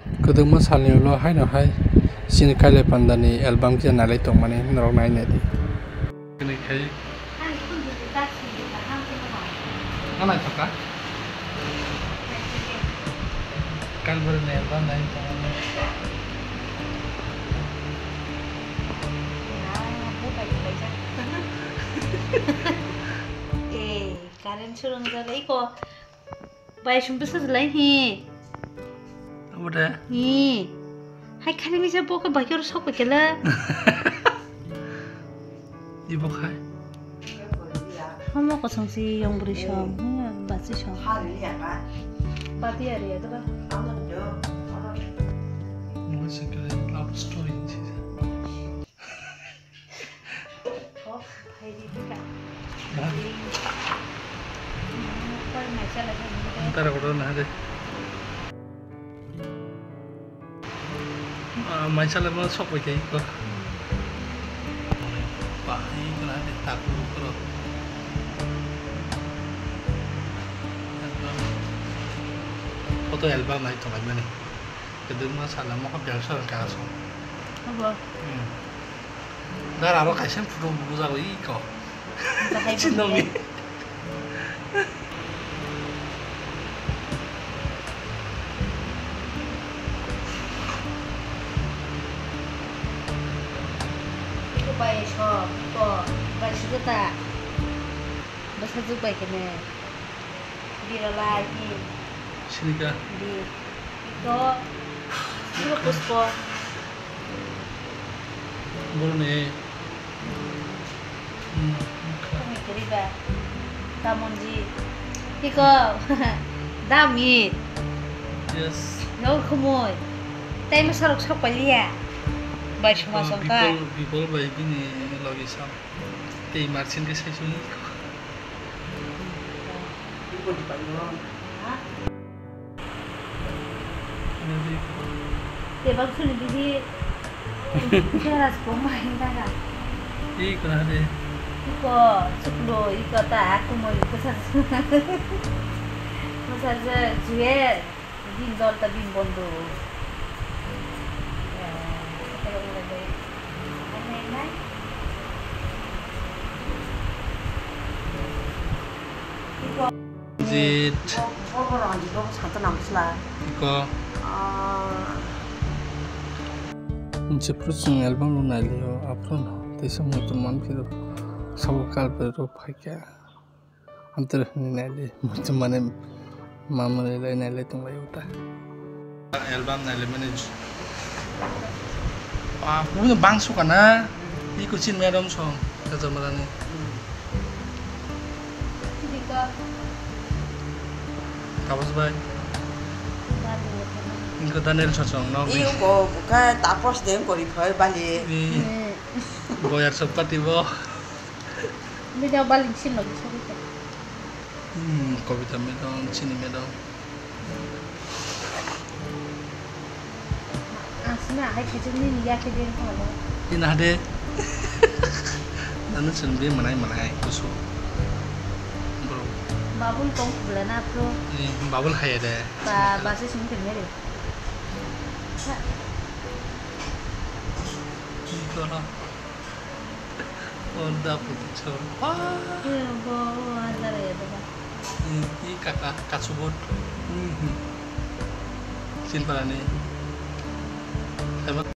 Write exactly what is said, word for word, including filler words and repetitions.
Kwdwkma salni ulo haino hai chini Kailai Pandani album kisa nailai tongmani norok nai naidi. Kwnwi khai. Ano thoka. Kalbur ni album nai tongmani. Eh, current surung jale iko. Bai sum bwsa jwlai hi. Obo de? Hi. Hai khani misa bo khe bai khe sok bai khe la. Ibo khai. Homo kosong si yong bwrwi song. Hi, basi song. Bati ari ya ba. Mo se kare love story si. Antara kotor na de. Ah, maisala ma sok bai kai ko. Bahai ko na de taku ko. Photo album ai to mani. Kedema sala mo ko belsa ka so. Abo. Hmm. Dar aro kaisa photo bujago iko. Bahai chinomi. Iko bai so, iko bai sujata. Bwsajwk bai khe ne. Biralai hi. Sinika. Bi. Ito. Suro pusko. Boroni. Hmm, okay. Kami kiriba. Tamonji. Iko. Dami. Yes. Yo khumoi. Tai masarok sok paliya. Bai suma songka. Bipol, bipol bai bini logi sam. Tei marchin ke sai suni. Tebak suni bibi. Cheras ko mai daga. Iko na de. Iko suklo iko ta aku mo iko sa. Masa je juye. Din dol ta din bondo. Jit. Iko. Nse pru sung album lo nai lio, apron tei samung tong man phiro, sabo kal phiro phaikha. Antar hwnwi naidi, muitu mane mamani lai nailai tonglaio ta. Album nailai mani. Ah, bini bang suka na. Iko chin madam song, Kajamarani. Tapos bai. Iko Daniel sosong no. Iko ka tapos dem kori khoi bali. Boyar sopati bo. Bini baling sin logi sobi khe. Hmm, Kobita madam, chini madam. Ang sina hai khe nini ya khe den khala. Ina hade. Nanu chun be manai manai kusu. Bro. Babul kong bela na pro. Ni babul hai de. Ba, ba se sung khe mere. Iko na. Honda phuti chor. Ah. Bo, bo, andar ya, bo. Hmm, i kaka, kachubot. Hmm, hmm. Sinparani. Emang